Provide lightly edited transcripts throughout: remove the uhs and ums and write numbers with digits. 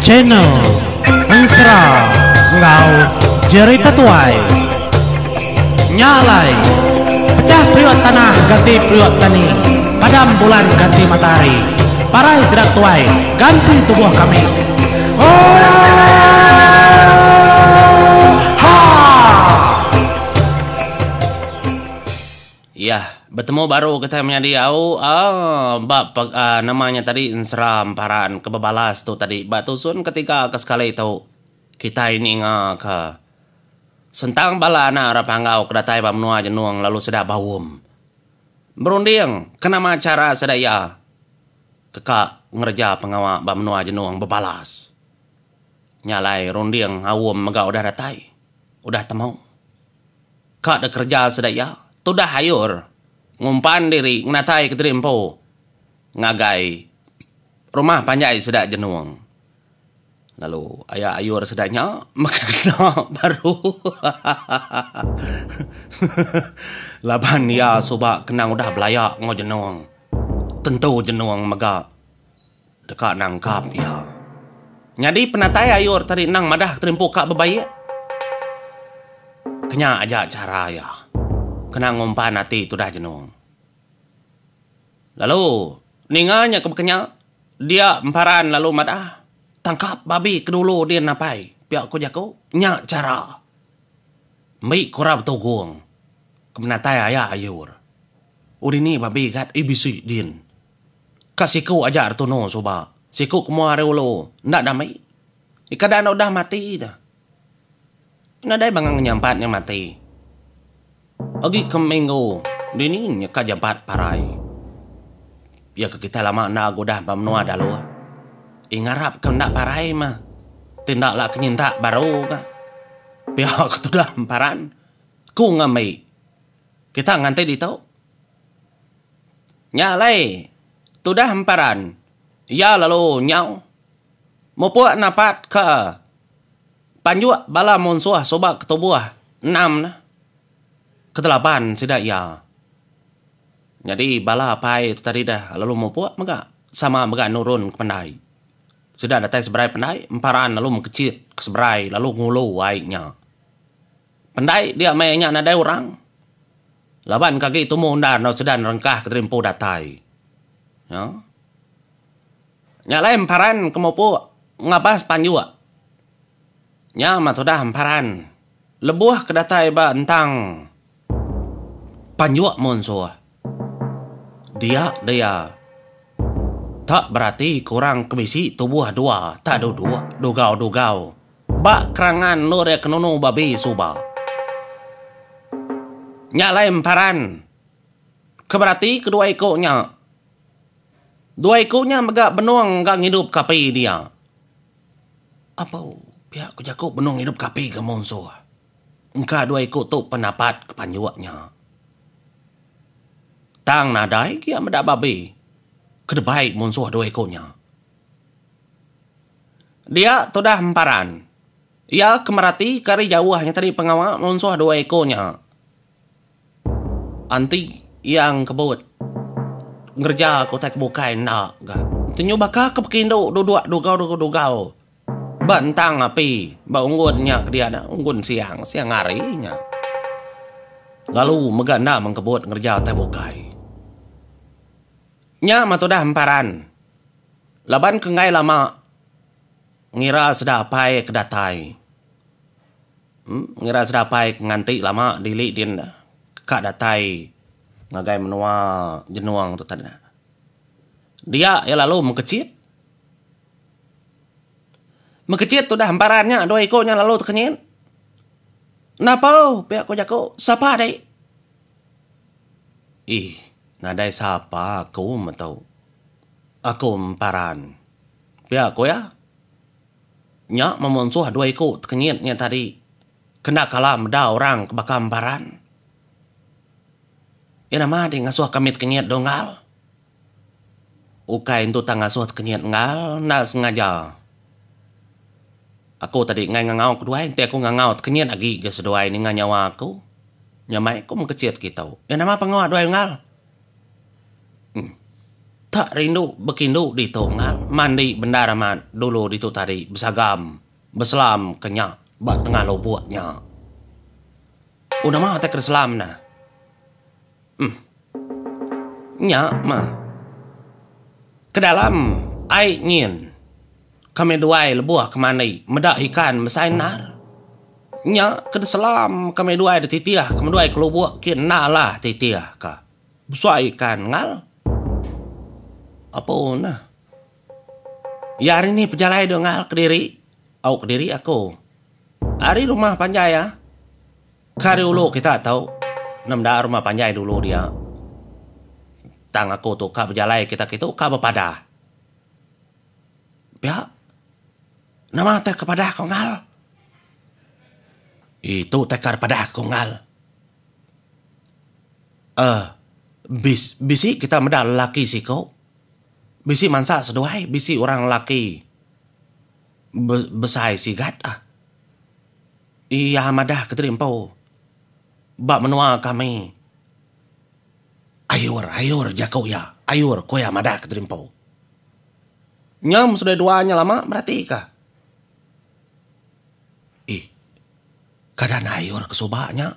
Channel Ensera enggau Jerita Tuai. Nya alai, pecah periuk tanah ganti periuk tani, padam bulan ganti matahari, parai sida tuai ganti tubuh kami. Oohaa! Yah, betemu baru kitai menyadi au aaa ba aaa nama nya tadi ensera emparan ke bebalas tu tadi ba tusun ketiga ke sekali tu kitai ninga ka sentang bala anak ra panggau ke datai ba menua jenung lalu sida baum berunding ke nama chara sida iya ke ka ngereja pengawa ba menua jenung bebalas. Nya alai runding aum mega udah datai udah temu. Ka dek kereja sida iya, tudah ayur ngumpan diri ngenatai kediri empu ngagai rumah panjai sida jenung. Lalu aya ayur sida nya meh kena baru hahaha laban iya suba kenang udah belaya enggau jenung. Tentu jenung mega deka nangkap iya. Nyadi penatai ayur tadi endang madah terimpu ka bebaik. Kenya aja chara iya kena ngumpan ati tudah jenung. Lalu ninga nya ke bekenya dia emparan lalu madah tangkap babi ke dulu din apai pia ku jaku nya chara mbi kura betugung ke penatai aya ayur. Oh dini babi gat ih bisi din. Ka siku aja retunu suba. Siku ke mua ari ulu enda dami. Ika da enda udah mati dah. Nadai bangang nyampat nya mati. Agi ke minggu dini nya ka jampat parai. Iya ke kitai lama enda udah ba menua daluh. Ih ngarap ke enda parai mah. Ti enda la ke nyintak baru ka. Pia ke tudah emparan. Ku ngambi. Kita nganti ditu. Nya alai, tudah emparan iya lalu nyau mupuk napat ke panjuk bala munsuh suba ketubuh enam ne ketelaban sida iya. Nyadi bala apai tu tadi deh lalu mupuk mega sama mega nurun ke pendai. Sida datai seberai pendai, emparan lalu mekechit ke seberai lalu ngulu ai nya. Pendai dia maya nya nadai orang. Laban ke agi tumu endar enggau sedan rengkah ke terimpu datai. Nya. Nya alai emparan ke mupuk ngabas panjuk. Nya mah tudah emparan lebuh ke datai ba entang panjuk munsuh. Dia dia tak berati ke orang ke bisi tubuh dua tak duduk dugau-dugau Ba kerangan endur iya ke nunu babi suba. Nya alai emparan ke berati ke dua iku nya. Dua iku nya mega benung ga ngidupka api dia. Apu, pia ku jaku benung ngidupka api ga munsuh. Engka dua iku tu penapat ke panjuk nya. Tang nadai gia meda babi ke debai munsuh dua iku nya. Dia tudah emparan. Iya ke meratika ari jauh nya tadi pengawa munsuh dua iku nya. Anti iya engkebut ngereja ke utai ke bukai enda ga. Tenyu baka ke pekindu duduk dugau-dugau ba entang api ba unggun nya ke dia unggun siang, siang hari nya. Lalu mega enda mengkebut ngereja utai bukai. Nya mah tudah emparan. Laban ke enggai lama ngira sida apai ke datai. Ngira sida apai ke nganti lama dili din ka datai ngagai menua Jenung tu tadi. Dia iya lalu mekechit. Mekechit tudah emparan nya dua iku nya lalu tekenyit. Napa pia ku jaku sapa dei. Ih nadai sapa aku metu. Aku emparan. Pia ku iya. Nya memunsuh dua iku tekenyit nya tadi kena kala meda orang ke baka emparan. Iya nama dih ngasuh kami tekenyit dong enggau. Ukai entu tang ngasuh tekenyit enggau enda sengaja. Aku tadi enggai ngangau keduai enti aku ngangau tekenyit agi ga seduai ninga nyawa aku. Nya mai aku mekechit kitu. Iya nama pengawa duai enggau. Tak rindu bekindu ditu ngal mandi bendar amat dulu ditu tadi besagam beselam ke nya ba tengah lubuk nya. Oh nama utai ke diselam ne? Em. Nya mah. Ke dalam ai nyin kami duai lebuh ke mandi meda ikan besai endar. Nya ke diselam kami duai dititih kami duai ke lubuk kin enda alah titih ka. Besai ikan ngal. Apo nah. Iya hari ni pejalai deh ngal kediri. Au kediri aku. Ari rumah panjai ah. Ka ari ulu kita tu. Enda meda rumah panjai dulu dia. Tang aku tu ka bejalai kita kitu ka bepadah. Pia. Nama tai ke padah ko ngal. Itu tai ka padah ko ngal. Eh, bis bisi kita meda lelaki siku. Bisi mansa seduai bisi orang lelaki be besai sigat ah. Iya madah ke diri empu ba menua kami. Ayur ayur jaku iya, ayur ku iya madah ke diri empu. Nyam seduai dua nya lama beratika. Ih. Kada nayur ke suba nya,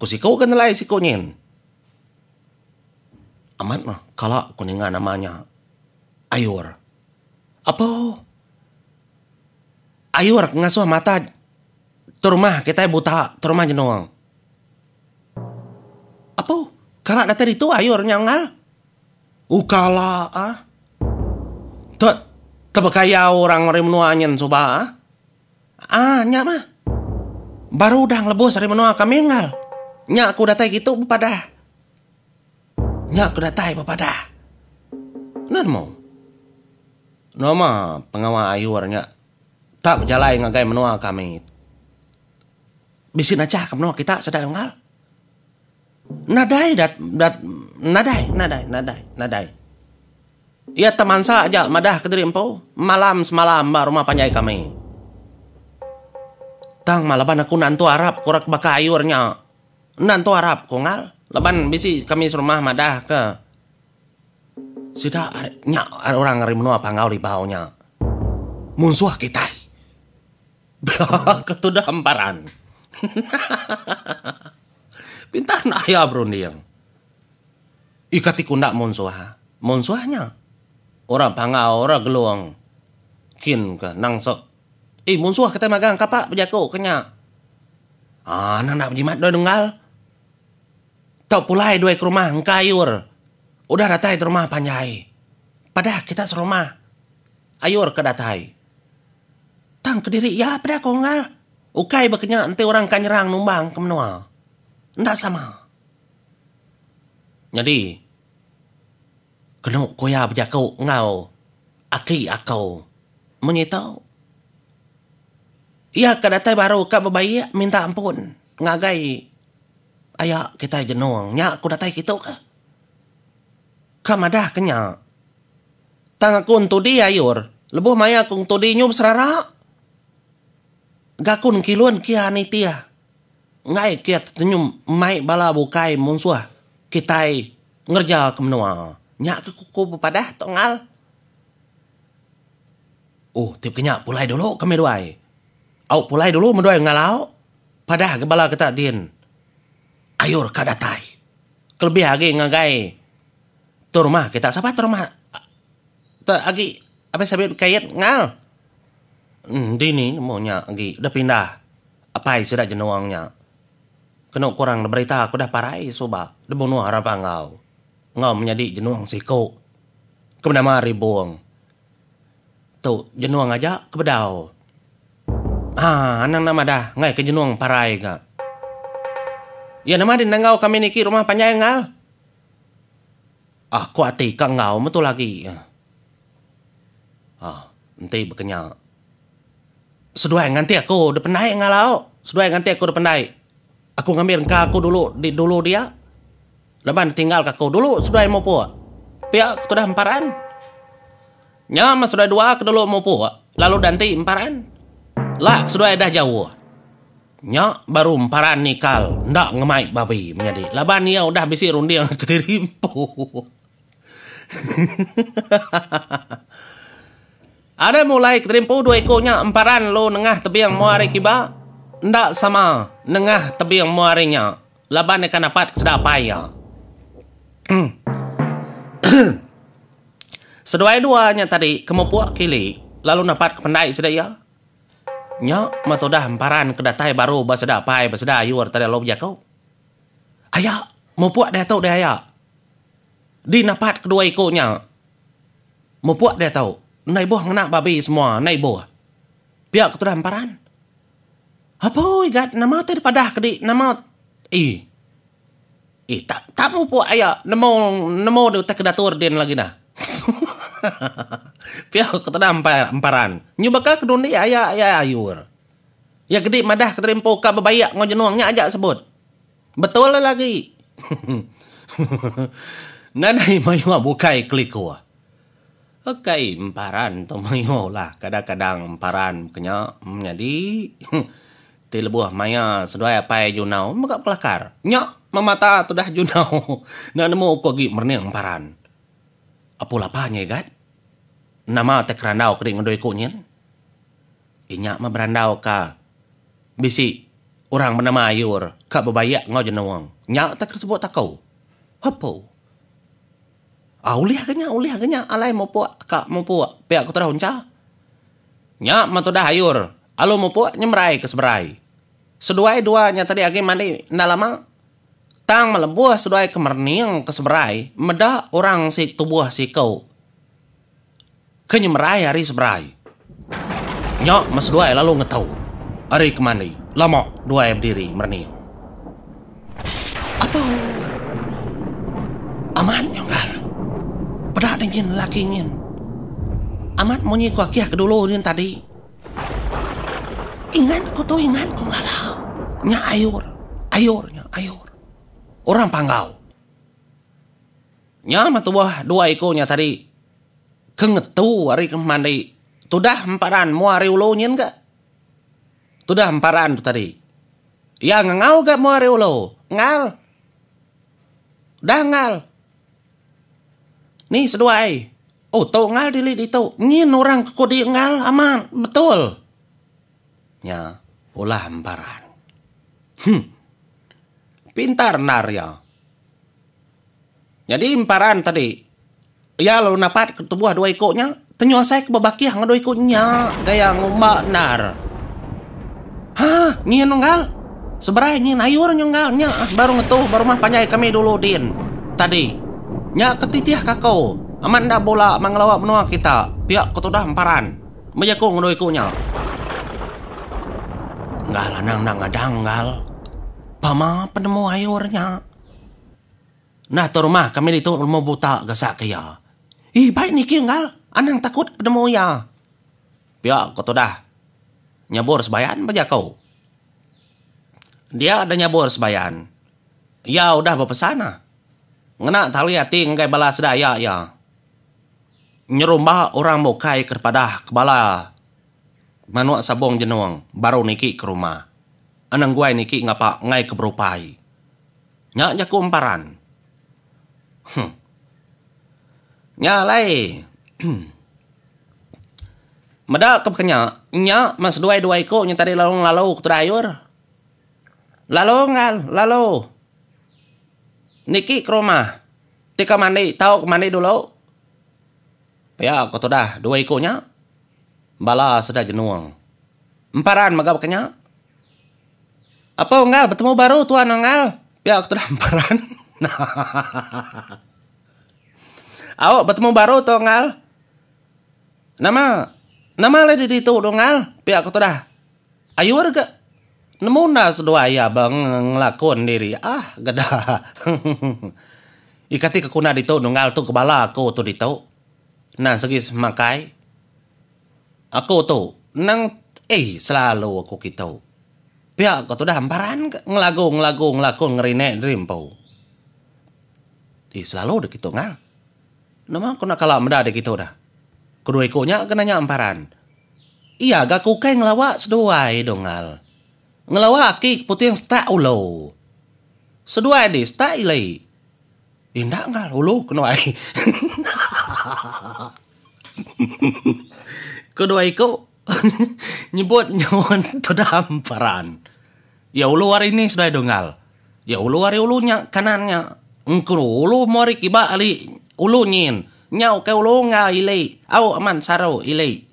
ku siku ke nelai siku nyin. Amat meh kala ku ninga nama nya Ayur. Apo Ayur ke ngasuh mata terumah kitai buta terumah jenung. Apo kala datai ditu Ayur nya unggal. Ukala ah. Te tebekayau orang ari menua nyin suba ah. Ah nya mah. Baru udah ngelebus ari menua kami unggal. Nya aku datai kitu bepadah. Nya aku datai bepadah. Enda nemu. Nama pengawa ayur nya tak bejalai ngagai menua kami. Bisi nachah ke menua kita sedai unggal. Nadai dat dat nadai nadai nadai nadai. Iya temansa aja madah kediri empu malam semalam ba rumah panjai kami. Tang mah laban aku enda entu arap ke orang ke baka ayur nya. Enda entu arap ku ngal laban bisi kami serumah madah ke sida nya orang ari menua Panggau Libau nya munsuh kitai. Ke tudah emparan. Pintar enda iya berunding. Ika ti ku enda munsuh. Munsuh nya orang Panggau, orang Gelong kin ke nang so eh munsuh kitai magang kapa bejaku ke nya. Aaa anang enda bejimat doi nunggal. Tau pulai doi ke rumah engka ayur udah datai di rumah panjai. Padah kita serumah ayur ke datai. Tang kediri iya peda ko unggal. Ukai ba ke nya enti orang ka nyerang numbang ke menua. Enda sama. Nyadi, kenu ku iya bejaku enggau aki aku munyi tu. Iya ke datai baru ka bebaik minta ampun ngagai aya kitai Jenung nya ku datai kitu ke. Ka madah ke nya. Tang aku entudi ayur lebuh maya aku entudi nyu beserara. Ga aku nengkilun kia nitih. Enggai ke tetenyum mai bala bukai munsuh kitai ngereja ke menua. Nya ke ku bepadah tu ngal. Oh ti pekenya pulai dulu kami duai. Au pulai dulu meduai ngal au. Padah ke bala kita din ayur ka datai. Kelebih agi ngagai tu rumah kita. Sapa tu rumah te agi abis sabit kait ngal. Dini nemu nya agi deh pindah. Apai sida jenung nya. Kenu kurang da berita aku dah parai suba dibunuh orang Panggau enggau menyadi jenung siku ke benama Ribung. Tu jenung aja ke bedau. Haa anang enda madah enggai ke jenung parai ga. Iya nama deh nenggau kami niki rumah panjai enggau. Aku ati ka enggau metul agi. Haa enti bekenya. Seduai nganti aku da pendai ngalau. Seduai nganti aku da pendai. Aku ngambi rengka aku dulu di dulu dia. Laban tinggal ka aku dulu seduai mupuk. Pia ke tudah emparan. Nya meh seduai dua ke dulu mupuk lalu danti emparan. La ke seduai dah jauh. Nya baru emparan nikal enda ngemai babi menyadi laban iya udah bisi runding kediri empu. Ada mulai keterimpu dua iku nya emparan lu nengah tebing mua ari kiba enda sama nengah tebing mua ari nya laban iya ka napat ke sida apai iya. Seduai dua nya tadi ke mupuk kili lalu napat ke pendai sida iya. Nya meh tudah emparan ke datai baru ba sida apai ba sida ayur tadi lalu bejaku. Aya mupuk diatu deh aya. Di napat kedua iku nya. Mupuk diatu. Enda ibuh ngena babi semua, enda ibuh. Pia ke tudah emparan. Apo igat nama ti dipadah ke di nama ii. Ii tak tak mupuk aya nemu nemu di utai ke datur din lagi nah. Pia ke tudah emparan. Nyu baka ke dundi aya iya ayur. Iya gedi madah ke terimpu ka bebaik enggau jenung nya aja sebut. Betul lah lagi. Nadai mayuh bukai kelikuh. Ukai emparan tu mayuh ulah kadang-kadang emparan ke nya menyadi ti lebuh maya seduai apai Junau mega kelakar. Nya memata tudah Junau enda nemu ku agi merening emparan. Apu lapa nya igat? Nama tai kerandau ke di ngedoi ku nyin? Inya meh berandau ka bisi orang benama Ayur ka bebaik enggau Jenung. Nya utai ke disebut aku. Hepu. Ah ulih ga nya, ulih ga nya alai mupuk ka mupuk pia ku tudah Uncha. Nya meh tudah Ayur alu mupuk nyemerai ke seberai. Seduai dua nya tadi agi mandi enda lama. Tang melebuh seduai ke merening ke seberai meda orang si tubuh siku. Ke nyemerai ari seberai. Nya meh seduai lalu ngetu ari ke mandi lama duai bediri merening. Apu. Amat nyunggal. Peda deh nyin lelaki nyin. Amat munyi ku akih ke dulu nyin tadi. Ingat ku tu ingat ku ngelala. Nya ayur. Ayur nya ayur. Orang Panggau. Nya meh tubuh dua iku nya tadi ke ngetu ari ke mandi tudah emparan mua ari ulu nyin ga. Tudah emparan tu tadi. Iya ngangau ga mua ari ulu. Engal. Udah engal. Ni seduai. Oh tu engal dili ditu. Nyin orang ke kudi engal amat betul. Nya ulah emparan. Huh. Pintar endar iya. Nyadi emparan tadi, iya lalu napat ke tubuh dua iku nya, tenyu asai ke bebakih enggau dua iku nya gaya ngumba endar. Ha, nyin unggal. Seberai nyin ayur nyu unggal nya baru ngetu ba rumah panjai kami dulu din tadi. Nya ke titih ke aku, amat enda bula meh ngelawa menua kita, pia ku tudah emparan bejaku enggau dua iku nya. Unggal anang enda ngadang unggal. Pama penemu ayur nya. Nah tu rumah kami ditu rumah buta gasak ke iya. Ih bai niki unggal anang takut penemu iya. Pia ko tudah nyabur sebayan bejaku. Dia da nyabur sebayan iya udah bepesan ah ngena tali ati ngagai bala sida aya iya. Nyerumba orang bukai ke padah ke bala manuk sabung jenung baru niki ke rumah. Anang guai niki ngapa enggai ke berupai. Nya jaku emparan. Huh. Nya alai. Meda ke baka nya, nya meh seduai dua iku nya tadi lalu ngelalu ke tudah ayur. Lalu enggau lalu. Niki ke rumah. Ti ka mandi tau ke mandi dulu. Pia ko tudah dua iku nya. Bala sida jenung. Emparan mega baka nya. Apo unggal betemu baru tuan unggal pia ku tudah emparan. Au betemu baru tu unggal. Nama nama alai di ditu tu unggal pia ku tudah. Ayur ga nemu enda seduai iya ba ngelakun diri ah geda. Ika ti ke kuna ditu nunggal tu ke bala aku tu ditu. Endang segi semakai. Aku tu endang ei selalu aku kitu. Pia ko tudah emparan ke ngelagu ngelagu ngelakun ngerinek diri empu. Ti selalu deh kitu ngal. Nama ku enda kala meda deh kitu dah. Kedua iku nya ke nanya emparan. Iya ga ku ukai ngelawa seduai dong ngal. Ngelawa aki ke puting setak ulu. Seduai di setak ili. Enda ngal ulu ke nuai. Ku dua iku nyebut nyawa tudah emparan. Iya ulu ari ni seduai dunggal. Iya ulu ari ulu nya kanan nya. Engkuru ulu mu ari kiba ari ulu nyin. Nya ukai ulu enggau ili. Au amat saru ili.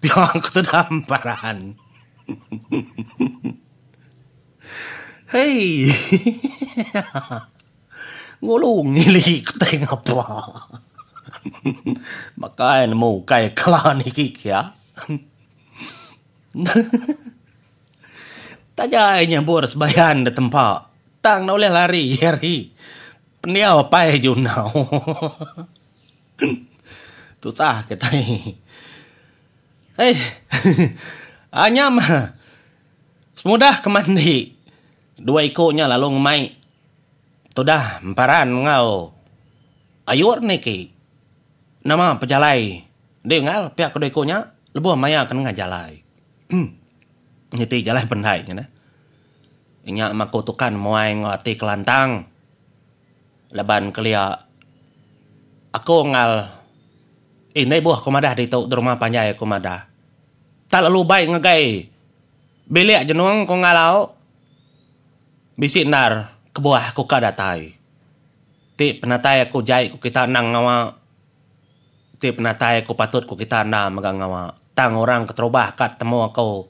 Pia ku tudah emparan. Hei. Ngulu ngili kitai ngapa. Makai nemu ukai kala niki kia. Taja ai nyabur sebayan da tempa tang enda ulih lari ari pendiau apai junau. Tusah kitai. Hei. Anyam semudah ke mandi dua iku nya lalu ngemai Tudah emparan enggau ayur niki nama pejalai di enggau pia kedua iku nya lebuh maya ke nengah jalai. Niti jalai pendai nya neh. Inya maku tukan muai enggau ati kelantang laban kelia aku enggau indai buh ku madah ditu di rumah panjai ku madah. Tak lalu bai ngagai bilik jenung ku enggau au. Bisi endar kebuah aku ka datai. Ti penatai aku jai ku kita endang ngawa. Ti penatai aku patut ku kita enda mega ngawa. Tang orang keterubah ka temu aku,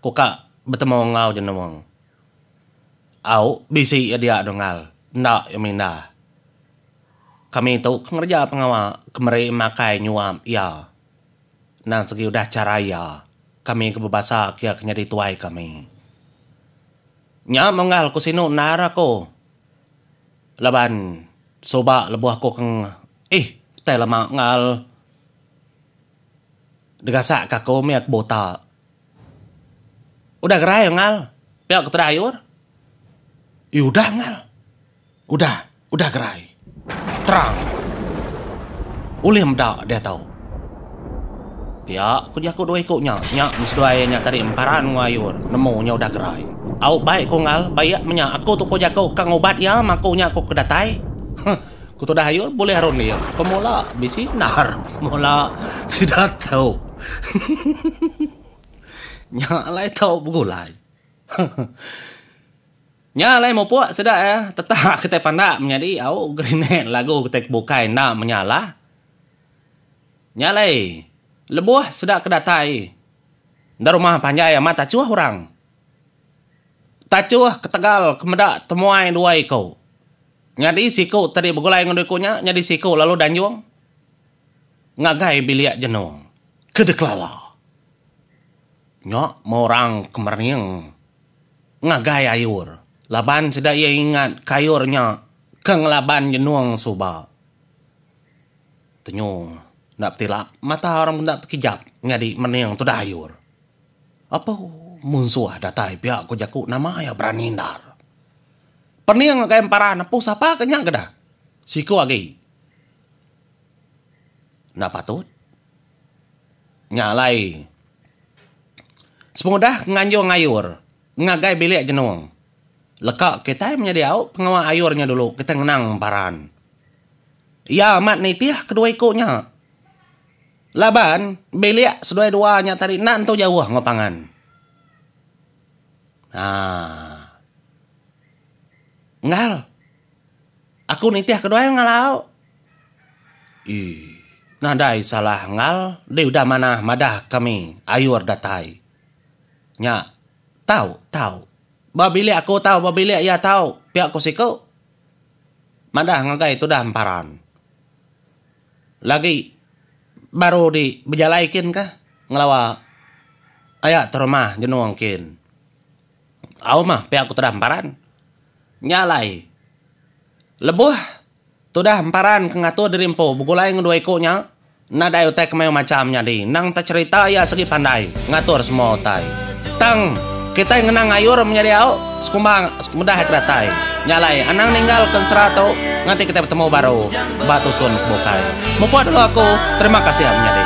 ku ka betemu enggau Jenung. Au, bisi iya dia Dongal, enda iya mindah. Kami tu ke ngereja pengawa ke meri makai nyuap iya. Endang segi udah chara iya, kami ke bebasa ke iya ke nyadi tuai kami. Nya menggal ku sinu endar aku laban suba lebuh aku ke ih tai lama ngal digasak ka aku mih aku buta. Udah gerai ngal pia ku tudah ayur. Ih udah ngal. Udah, udah gerai. Terang. Ulih meda diatu. Pia ku jaku dua iku nya, nya meh seduai nya tadi emparan enggau ayur nemu nya udah gerai. Au baik ku enggau baik menya aku tu ku jaku ka ngubat iya maku nya ku ke datai. Huh ku tudah ayur bulih runding pemula bisi endar pemula sida tu. Nya alai tau begulai. Huh. Nya alai mupuk sida iya tetak kitai pandak menyadi au gerinek lagu kitai ke bukai enda menyalah. Nya alai lebuh sida ke datai enda rumah panjai amat tachuh orang. Tachuh ketegal ke meda temuai dua iku. Nyadi siku tadi begulai enggau dua iku nya nyadi siku lalu danjung ngagai bilik jenung ke dikelala. Nya meh orang ke merening. Ngagai ayur, laban sida iya ingat ke ayur nya ke ngelaban jenung suba. Tenyu enda betilap, mata orang enda tekijap nyadi mening tudah ayur. Apu munsuh datai pia ku jaku nama iya berani endar. Pening ngagai emparan apu sapa ke nya ke dah. Siku agi. Enda patut. Nya alai sepengudah nganjung ayur ngagai bilik jenung, leka kitai menyadi au pengawa ayur nya dulu kitai ngenang emparan. Iya amat nitih kedua iku nya laban bilik seduai dua nya tadi enda entu jauh enggau pangan. Haa. Enggal. Aku nitih keduai ngalau. Ii. Nadai salah engal deh udah manah madah kami ayur datai. Nya tau tau. Ba bilik aku tau ba bilik iya tau pia ku siku. Madah ngagai tudah emparan. Lagi baru di bejalai kin kah ngelawa aya terumah jenung kin. Au mah pia ku tudah emparan. Nya alai, lebuh tudah emparan ke ngatur diri empu begulai enggau dua iku nya, nadai utai ke mayuh macham nyadi. Endang te cherita iya segi pandai ngatur semua utai. Tang, kitai ngenang ayur menyadi au sekumbang mudah ke datai. Nya alai, anang ninggalka ensera tu nganti kitai betemu baru ba tusun ke bukai. Mupuk dulu aku, terima kasih menyadi.